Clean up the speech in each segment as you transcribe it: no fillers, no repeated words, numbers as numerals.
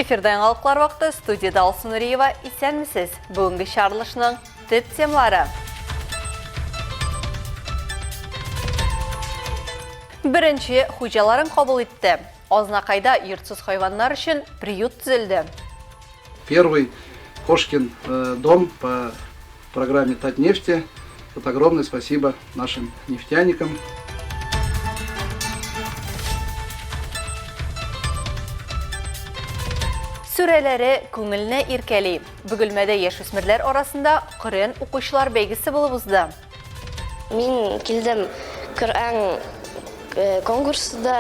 Эфирда яңалыклар вакыты, студиядә Алсу Нуриева. Исәнмесез! Бүгенге чыгарылышның төп темалары. Беренче хуҗаларын кабул итте. Азнакайда йортсыз хайваннар өчен приют төзелде. Первый Кошкин э, дом по программе Татнефти. Вот огромное спасибо нашим нефтяникам. Сүрәләре күңелне иркәли. Бөгелмәдә яшүсмерләр арасында Коръән укучылар бәйгесе булып узды. Мин килдем Коръән э, конкурсында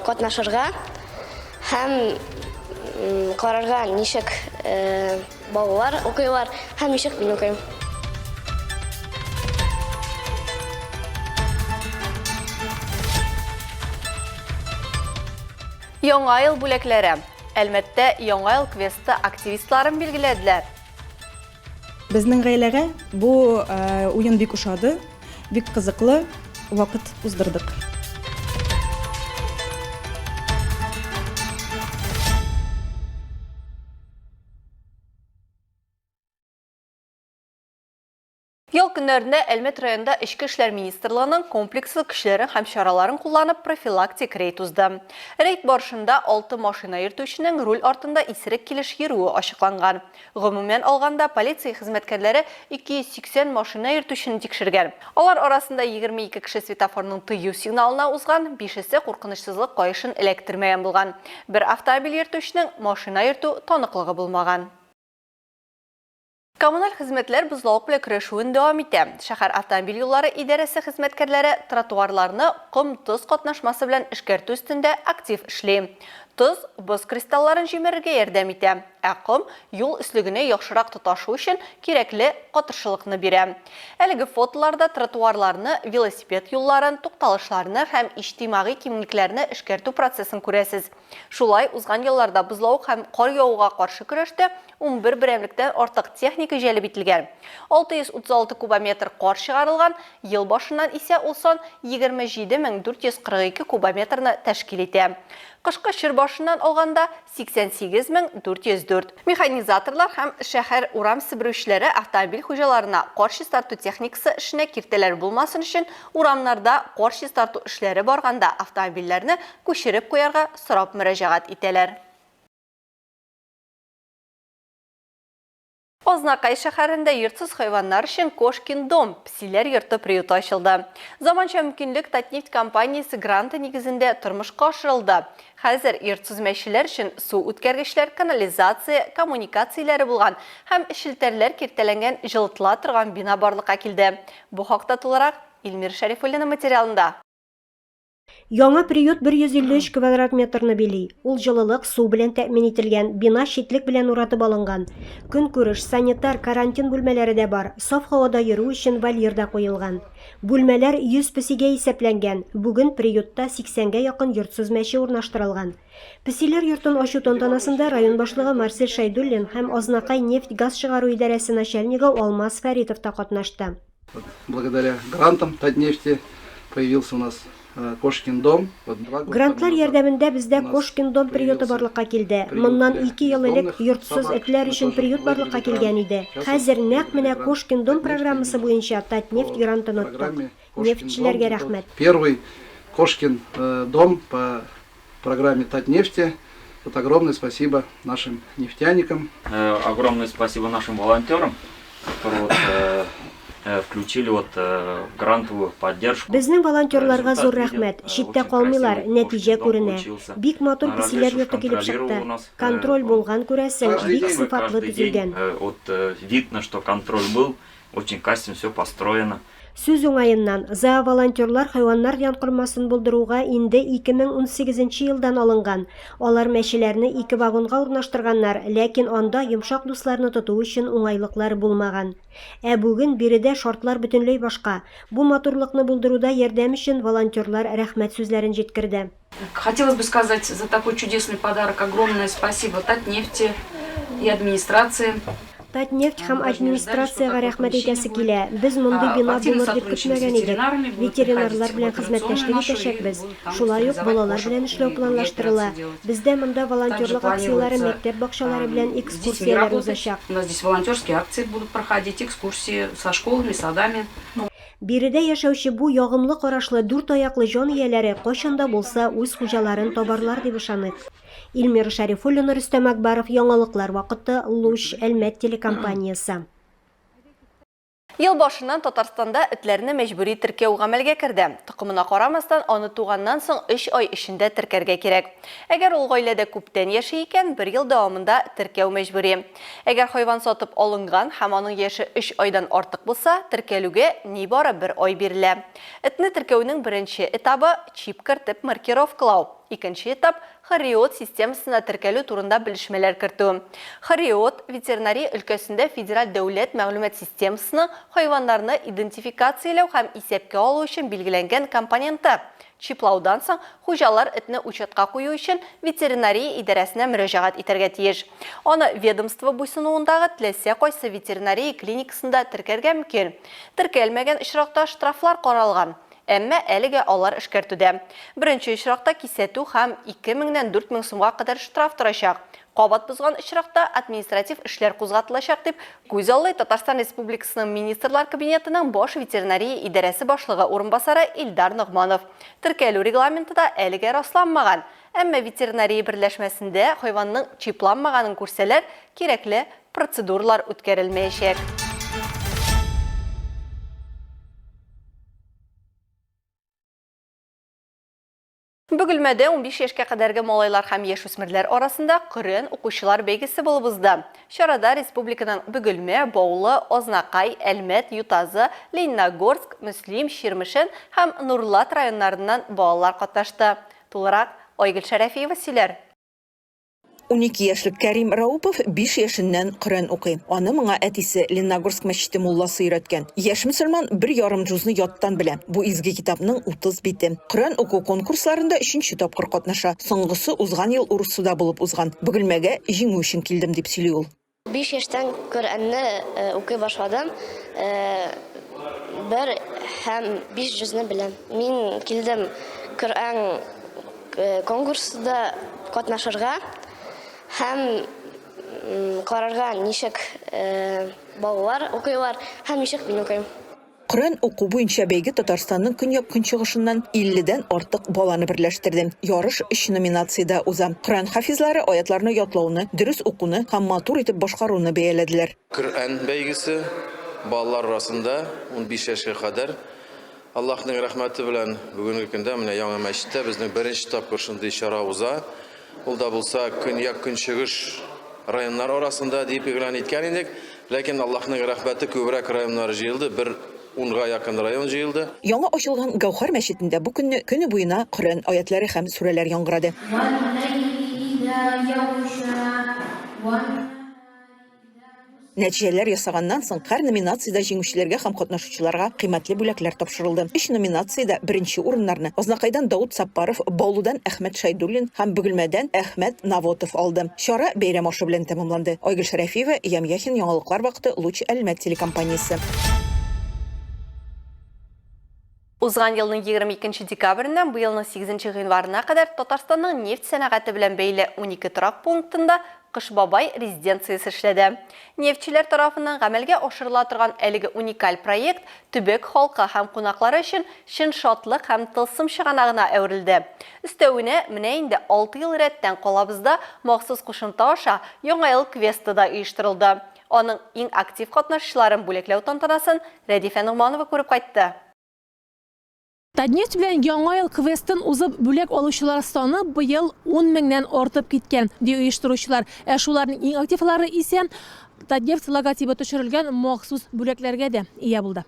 катнашырга һәм карарга ничек э, Балалар укыйлар һәм ничек мин укыйм. Яңа ел бүләкләре. Әлмәттә Яңа ел квесты активистларын билгеләделәр. Безнең гаиләгә бу уен бик ошады, бик кызыклы вакыт уздырдык. Ял көннәрендә Әлмәт районында Эчке эшләр министрлыгының комплекслы көчләрен һәм чараларын кулланып профилактик рейд узды. Рейд барышында алты машина йөртүченең руль артында исерек килеш йөрүе ачыкланган. Гомумән алганда, полиция хезмәткәрләре 280 машина йөртүчене тикшергән. Алар арасында 22 кеше светофорның тыю сигналына узган, бишесе куркынычсызлык каешын эләктермәгән булган. Бер автомобиль йөртүченең машина йөртү таныклыгы булмаган. Коммуналь хезмәтләр бозлавык белән көрәшүен дәвам итә. Шәһәр автомобиль юллары идарәсе хезмәткәрләре тротуарларны ком-тоз катнашмасы белән эшкәртү өстендә актив эшли. Тоз боз кристалларын җимерергә ярдәм итә. Ә ком юл өслегенә яхшырак тоташу өчен кирәкле катыршылыкны бирә. Әлеге фотоларда тротуарларны, велосипед юлларын, тукталышларны һәм иҗтимагый киңлекләрне эшкәртү процессын күрәсез. Шулай, узган елларда бозлавык һәм кар явуга каршы көрәштә 11 берәмлектән артык техника җәлеп ителгән. 636 кубометр кар чыгарылган, ел башыннан исә ул сан 27 442 кубометрны тәшкил итә. Кышкы чор башыннан алганда, 88 404. Механизаторлар һәм шәһәр урам себерүчеләре автомобиль хуҗаларына кар чистарту техникасы эшенә киртәләр булмасын өчен урамнарда кар чистарту эшләре барганда автомобильләрне күчереп куярга сорап мөрәҗәгать итәләр. Азнакай шәһәрендә йортсыз хайваннар өчен Кошкин дом, песиләр йорты приюты ачылды. Заманча мөмкинлек Татнефть компаниясе гранты нигезендә тормышка ашырылды. Хәзер йортсыз мәчеләр өчен су үткәргечләр, канализация, коммуникацияләре булган һәм челтәрләр киртәләнгән җылытыла торган бина барлыкка килде. Бу хакта тулырак Илмир Шәрифуллина материалында. Яңа приют 153 квадрат метрны били. Ул җылылык, су белән тәэмин ителгән, бина читлек белән уратып алынган. Көнкүреш, санитар, карантин бүлмәләре дә бар, саф һавада йөрү өчен вольер да куелган. Бүлмәләр 100 песигә исәпләнгән, бүген приютта 80 гә якын йортсыз мәче урнаштырылган. Песиләр йортын ачу тантанасында район башлыгы Марсель Шәйдуллин һәм Азнакай нефть-газ чыгару идарәсе начальнигы Алмаз Фәритов та катнашты. Благодаря грантам Татнефти появился у нас э, Кошкин дом. Грантлар ярдәмендә бездә Кошкин дом приюты барлыкка килде. Моннан ике ел элек йортсыз этләр өчен приют барлыкка килгән иде. Хәзер нәкъ менә Кошкин дом программасы буенча Татнефть грантын оттык. Нефтьчеләргә рәхмәт. Первый Кошкин э, дом по программе Татнефти. Вот огромное спасибо нашим нефтяникам. Э, огромное спасибо нашим волонтерам, которые вот, э, э, включили вот грантовую поддержку. Безнең волонтерларга зур рәхмәт. Читтә калмыйлар, нәтиҗә күренә. Бик матур песиләр йорты килеп чыкты. Контроль булган, күрәсең, бик сыйфатлы төзелгән. Вот видно, что контроль был, очень качественно все построено. Сүз уңаеннан, зооволонтерлар хайваннар янкормасын булдыруга инде 2018 нче елдан алынган. Алар мәчеләрне ике вагонга урнаштырганнар, ләкин анда йомшак дусларны тоту өчен уңайлыклар булмаган. Ә бүген биредә шартлар бөтенләй башка. Бу матурлыкны булдыруда ярдәм өчен волонтерлар рәхмәт сүзләрен җиткерде. Хотелось бы сказать за такой чудесный подарок огромное спасибо Татнефти и администрации. Татнефть һәм администрациягә рәхмәт әйтәсе килә. Без мондый бина булыр дип көтмәгән идек. Ветеринарлар белән хезмәттәшлек итәчәкбез. Шулай ук балалар белән эшләү планлаштырыла. Бездә монда волонтерлык акцияләре, мәктәп бакчалары белән экскурсияләр узачак. Биредә яшәүче бу ягымлы карашлы дүрт аяклы җан ияләре кайчан да булса үз хуҗаларын табарлар дип ышаныйк. Илмира Шәрифуллина, Рөстәм Акбаров, Яңалыклар вакыты, Луч, Әлмәт телекомпаниясе. Ел башыннан Татарстанда этләрне мәҗбүри теркәү гамәлгә керде. Токымына карамастан, аны туганнан соң өч ай эчендә теркәргә кирәк. Әгәр ул гаиләдә күптән яши икән, бер ел дәвамында теркәү мәҗбүри. Әгәр хайван сатып алынган һәм аның яше өч айдан артык булса, теркәлүгә нибары бер ай бирелә. Этне теркәүнең беренче этабы, чип кертеп маркировкалау. Икенче этап, ХРИОТ системасына теркәлү турында белешмәләр кертү. ХРИОТ, ветеринария өлкәсендә федераль дәүләт мәгълүмат системасының хайваннарны идентификацияләү һәм исәпкә алу өчен билгеләнгән компоненты. Чиплаудан соң, хуҗалар этне учетка кую өчен ветеринария идарәсенә мөрәҗәгать итәргә тиеш. Аны ведомство буйсынуындагы теләсә кайсы ветеринария клиникасында теркәргә мөмкин. Теркәлмәгән очракта штрафлар каралган. Әмма әлегә алар эшкәртүдә. Беренче очракта кисәтү һәм 2 меңнән 4 мең сумга кадәр штраф торачак. Кабат бозган очракта административ эшләр кузгатылачак, дип күзаллый Татарстан Республикасының Министрлар Кабинетының Баш ветеринария идарәсе башлыгы урынбасары Илдар Ногманов. Теркәлү регламенты да әлегә расланмаган. Әмма ветеринария берләшмәсендә хайванның чипланмаганын күрсәләр, кирәкле процедуралар үткәрелмәячәк. Бөгелмәдә 15 яшькә кадәрге малайлар һәм яшүсмерләр арасында Коръән укучылар бәйгесе булып узды. Чарада республиканың Бөгелмә, Баулы, Азнакай, Әлмәт, Ютазы, Лениногорск, Мөслим, Чирмешән һәм Нурлат районнарыннан балалар катнашты. Тулырак Айгөл Шәрәфиева сөйләр. 12 яшьлек Кәрим Раупов 5 яшеннән Коръән укый. Аны моңа әтисе, Ленногорск мәчете мулласы өйрәткән. Яшь мөселман бер ярым җузны яттан белә. Бу изге китапның 30 бите. Коръән уку конкурсларында өченче тапкыр катнаша. Соңгысы узган ел Урыссуда булып узган. Бөгелмәгә җиңү өчен килдем, дип сөйли ул. Биш яшьтән Коръәнне укый башладым. Бер һәм биш җузны беләм. Мин килдем Коръән конкурсда катнашырга һәм карарга, ничек балалар укыйлар һәм ничек мин укыйм. Коръән уку буенча бәйге Татарстанның көньяк-көнчыгышыннан 50 дән артык баланы берләштерде. Ярыш өч номинациядә уза. Коръән хафизлары аятларны ятлауны, дөрес укуны һәм матур итеп башкаруны бәяләделәр. Коръән бәйгесе балалар арасында 15 яшькә кадәр Аллаһның рәхмәте белән бүгенге көндә менә яңа мәчеттә безнең беренче тапкыр шундый чара уза. Ул да булса көньяк-көнчыгыш районнар арасында дип игълан иткән идек. Ләкин Аллаһның рәхмәте күбрәк районнар җыелды, бер унга якын район җыелды. Яңа ачылган Гәүһәр мәчетендә бу көнне көне буена Коръән аятьләре һәм сүрәләр яңгырады. Нәтиҗәләр ясаганнан соң, һәр номинациядә җиңүчеләргә һәм катнашучыларга кыйммәтле бүләкләр тапшырылды. Өч номинациядә беренче урыннарны Азнакайдан Даут Саппаров, Баулыдан Әхмәт Шәйдуллин һәм Бөгелмәдән Әхмәт Навотов алды. Чара бәйрәм ашы белән тәмамланды. Айгөл Шәрәфиева, Ям Яхин, Яңалыклар вакыты, Луч Әлмәт телекомпаниясе. Узган елның 22 декабреннән быелның 8 гыйнварына кадәр Татарстанның нефть сәнәгате белән бәйле 12 торак пунктында Кыш бабай резиденциясе эшләде. Нефтьчеләр тарафыннан гамәлгә ашырыла торган әлеге уникаль проект төбәк халкы һәм кунаклары өчен чын шатлык һәм тылсым чыганагына әверелде. Өстәвенә, менә инде алты ел рәттән калабызда махсус кушымта аша Яңа ел квесты да оештырылды. Аның иң актив катнашучыларын бүләкләү тантанасын Рәдифә Ногманова күреп кайтты. Татнефть белән Яңа ел квестын узып бүләк алучылар саны быел ун меңнән артып киткән, ди оештыручылар. Ә шуларның иң активлары исә Татнефть логотибы төшерелгән махсус бүләкләргә дә ия булды.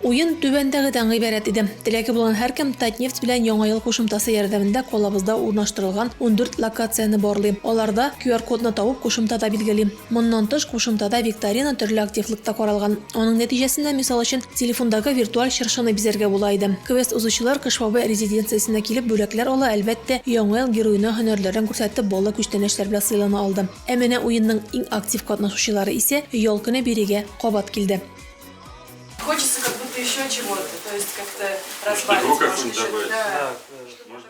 Уен түбәндәгедән гыйбарәт иде. Теләге булган һәркем Татнефть белән Яңа ел кушымтасы ярдәмендә калабызда урнаштырылган 14 локацияне барлый. Аларда QR-кодны табып, кушымта да билгели. Моннан тыш, кушымтада викторина, төрле активлык та каралган. Аның нәтиҗәсендә, мисал өчен, телефондагы виртуаль чыршыны бизәргә була иде. Квест узучылар Кыш бабай резиденциясенә килеп бүләкләр ала, әлбәттә, Яңа ел героена һөнәрләрен күрсәтеп, баллы күчтәнәчләр белән сыйлана алды. Ә менә уенның иң актив катнашучылары исә ял көне бирегә кабат килде. Хочется как будто еще чего-то, то есть как-то разбавить, может, еще, да.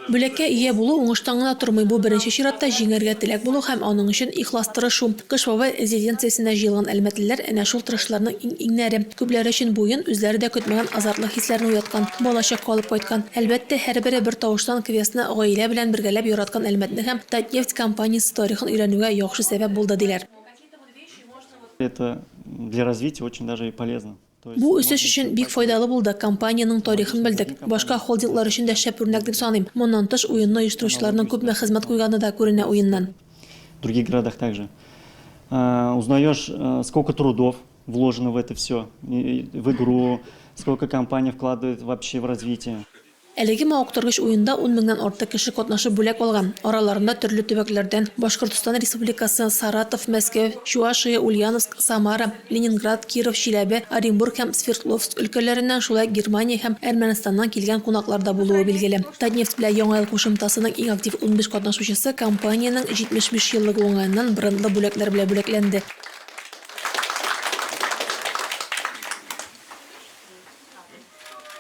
Бүләккә ия булу уңыштан гына тормый, бу беренче чиратта җиңәргә теләк булу һәм аның өчен ихлас тырышу. Кыш бабай резиденциясенә җыелган әлмәтлеләр әнә шул тырышларның иң-иңнәре. Күпләре өчен бу уен үзләре дә көтмәгән азартлы хисләрне уяткан, балачакка алып кайткан. Әлбәттә, һәрбере бер тавыштан квестны гаилә белән бергәләп яраткан Әлмәтне һәм Татнефть компаниясе тарихын өйрәнүгә яхшы сәбәп булды, диләр. Это для развития очень даже и полезно. Бу үсеш өчен бик файдалы булды, компаниянең тарихын белдек. Башка холдинглар өчен дә шәп үрнәк дип саныйм. Моннан тыш, уенны оештыручыларның күпме хезмәт куйганы да күренә уеннан. В других городах также. Узнаешь, сколько трудов вложено в это все, в игру, сколько компания вкладывает вообще в развитие. Әлеге мавыктыргыч уенда ун меңнән артык кеше катнашып бүләк алган. Араларында төрле төбәкләрдән, Башкортстан Республикасы, Саратов, Мәскәү, Чуашия, Ульяновск, Самара, Ленинград, Киров, Чиләбе, Оренбург һәм Свердловск өлкәләреннән, шулай ук Германия һәм Әрмәнстаннан килгән кунаклар да булуы билгеле. Татнефть белән Яңа ел кушымтасының иң актив 15 катнашучысы компаниянең 75 еллыгы уңаеннан брендлы бүләкләр белән бүләкләнде.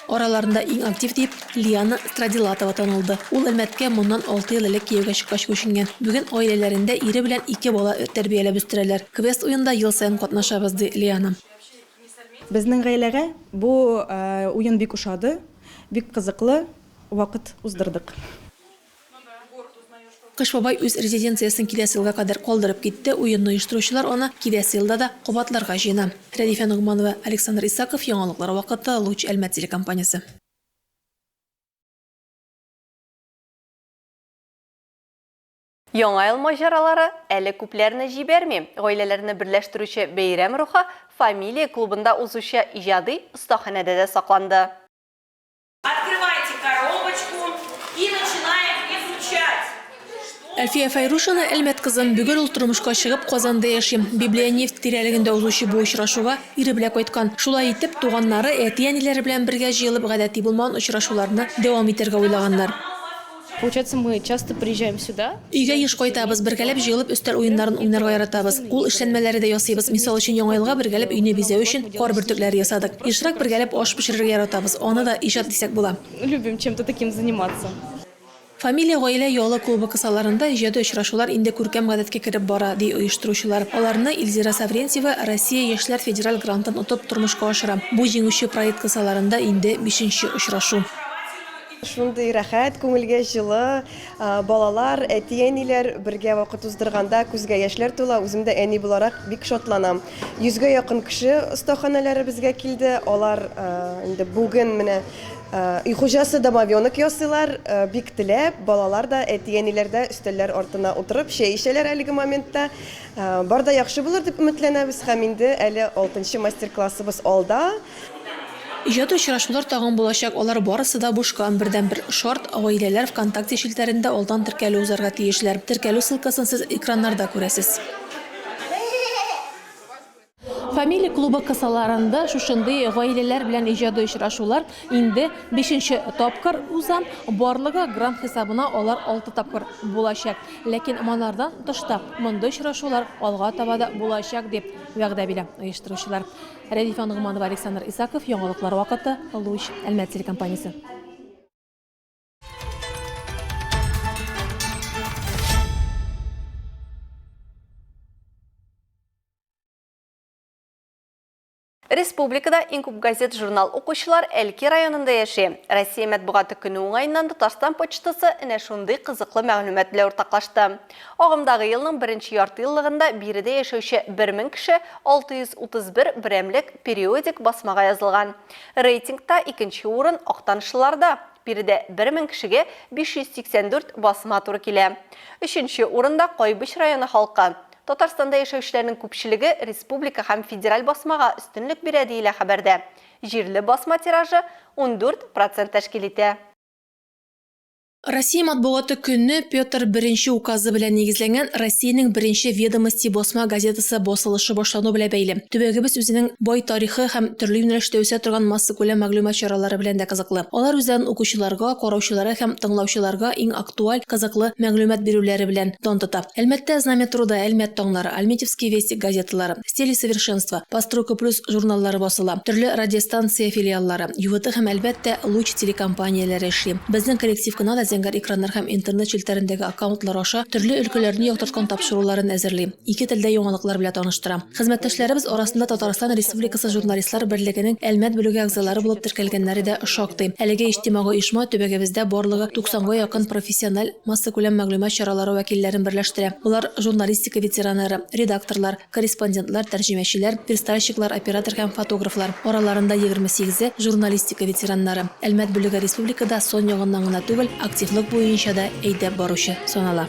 Араларында иң актив дип Лиана Страдилатова танылды. Ул Әлмәткә моннан алты ел элек кияүгә чыккач күченгән. Бүген гаиләләрендә ире белән ике бала тәрбияләп үстерәләр. Квест уенда ел саен катнашабыз, ди Лиана. Безнең гаиләгә бу уен бик ошады, бик кызыклы вакыт уздырдык. Кыш бабай үз резиденциясен киләсе елга кадәр калдырып китте, уенны оештыручылар аны киләсе елда да кабатларга җыена. Рәдифә Ногманова, Александр Исаков, Яңалыклар вакыты, Луч Әлмәт телекомпаниясе. Яңа ел маҗаралары әле күпләрне җибәрми. Гаиләләрне берләштерүче бәйрәм рухы Фамилия клубында узучы иҗади остаханәдә дә сакланды. Открывайте коробочку и начинаем изучать. Әлфия Фәйрушина, Әлмәт кызы. Бүген ул тормышка чыгып, Казанда яши. Библионефть тирәлегендә узучы бу очрашуга ире белән кайткан. Шулай итеп, туганнары, әти-әниләре белән бергә җыелып, гадәти булмаган очрашуларны дәвам итәргә уйлаганнар. Получается, мы часто приезжаем сюда. Өйгә еш кайтабыз, бергәләп җыелып өстәл уеннарын уйнарга яратабыз. Кул эшләнмәләре дә ясыйбыз. Мисал өчен, Яңа елга бергәләп өйне бизәү өчен кар бөртекләре ясадык. Ешрак бергәләп аш пешерергә яратабыз, аны да иҗат дисәк була. Любим чем-то таким заниматься. Фамилия гаилә ялы клубы кысаларында иҗади очрашулар инде күркәм гадәткә кереп бара, ди оештыручылар. Аларны Илзира Саврентьева Россия яшьләр федераль грантын отып тормышка ашыра. Бу җиңүче проект кысаларында инде бишенче очрашу. Шундый рәхәт, күңелгә җылы. Балалар, әти-әниләр бергә вакыт уздырганда күзгә яшьләр тула. Үзем дә әни буларак бик шатланам. Йөзгә якын кеше остаханәләребезгә килде. Алар инде бүген менә өй хуҗасы домовенок ясыйлар. Бик теләп, балалар да, әти-әниләр дә өстәлләр артына утырып чәй эчәләр әлеге моментта. Бар да яхшы булыр дип өметләнәбез һәм инде әле алтынчы мастер-классыбыз алда. Иҗади очрашулар тагын булачак, алар барысы да бушка. Бердәнбер шарт, гаиләләр ВКонтакте челтәрендә алдан теркәлү узарга тиешләр. Теркәлү ссылкасын сез экраннарда күрәсез. Фамилия клубы кысаларында шушындый гаиләләр белән иҗади очрашулар инде бишенче тапкыр уза. Барлыгы грант хисабына алар алты тапкыр булачак. Ләкин монардан тыш та мондый очрашулар алга таба да булачак, дип вәгъдә бирә оештыручылар. Рәдифә Ногманова, Александр Исаков, Яңалыклар вакыты, Луч, Әлмәт телекомпаниясе. Республикада иң күп газет-журнал укучылар Әлки районында яши. Россия матбугаты көне уңаеннан Татарстан почтасы әнә шундый кызыклы мәгълүмат белән уртаклашты. Агымдагы елның беренче яртыеллыгында биредә яшәүче 1000 кеше 631 берәмлек периодик басмага язылган. Рейтингта икенче урын актанышлыларда. Биредә 1000 кешегә 584 басма туры килә. Өченче урында Кайбыч районы халкы. Татарстанда яшәүчеләрнең күпчелеге республика һәм федераль басмага өстенлек бирә, диелә хәбәрдә. Җирле басма тиражы 14 процент тәшкил итә. Россия матбугаты көне Петр I указы белән нигезләнгән Россиянең беренче Ведомости басма газетасы басылышы башлану белән бәйле. Төбәгебез үзенең бай тарихы һәм төрле юнәлештә үсә торган массакүләм мәгълүмат чаралары белән дә кызыклы. Алар үзләрен укучыларга, караучыларга һәм тыңлаучыларга иң актуаль, кызыклы мәгълүмат бирүләре белән дан тота. Әлмәттә Знамя труда, Әлмәт таңнары, Альметьевский вестник газеталары, Стили совершенства, Постройка плюс журналлары басыла, төрле радиостанция филиаллары, ЮВТ һәм, әлбәттә, Луч телекомпанияләре эшли. Безнең коллектив кына да зәңгәр экраннар һәм интернет челтәрендәге аккаунтлар аша төрле өлкәләрне яктырткан тапшыруларын әзерли, ике телдә яңалыклар белән таныштыра. Хезмәттәшләребез арасында Татарстан Республикасы Журналистлар берлегенең Әлмәт бүлеге әгъзалары булып теркәлгәннәре дә шактый. Әлеге иҗтимагый оешма төбәгебездә барлыгы 90 га якын профессиональ массакүләм мәгълүмат чаралары вәкилләрен берләштерә. Болар, журналистика ветераннары, редакторлар, корреспондентлар, тәрҗемәчеләр, верстальщиклар, оператор һәм фотографлар. Араларында 28-е, журналистика ветераннары. Әлмәт бүлеге республикада сан ягыннан гына түгел, активлык буенча да әйдәп баручы санала.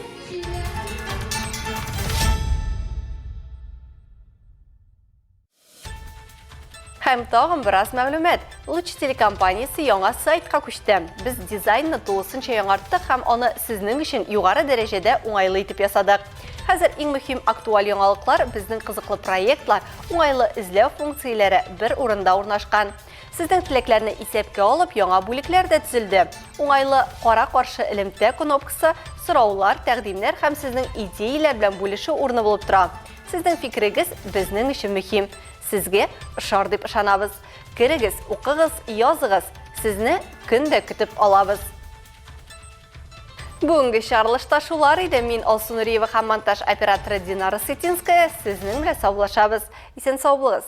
Һәм тагын бераз мәгълүмат. Луч телекомпаниясе яңа сайтка күчте. Без дизайнны тулысынча яңарттык һәм аны сезнең өчен югары дәрәҗәдә уңайлы итеп ясадык. Хәзер иң мөһим актуаль яңалыклар, безнең кызыклы проектлар, уңайлы эзләү функцияләре бер урында урнашкан. Сезнең теләкләрне исәпкә алып, яңа бүлекләр дә төзелде. Уңайлы кара-каршы элемтә кнопкасы сораулар, тәкъдимнәр һәм сезнең идеяләр белән бүлешү урыны булып тора. Сезнең фикерегез безнең өчен мөһим. Сезгә ошар дип ышанабыз. Керегез, укыгыз, языгыз. Сезне көн дә көтеп алабыз. Бүгенге чыгарылышта шулар иде. Мин Алсу Нуриева һәм монтаж операторы Динара Сытинская сезнең белән саубуллашабыз. Исән-сау булыгыз.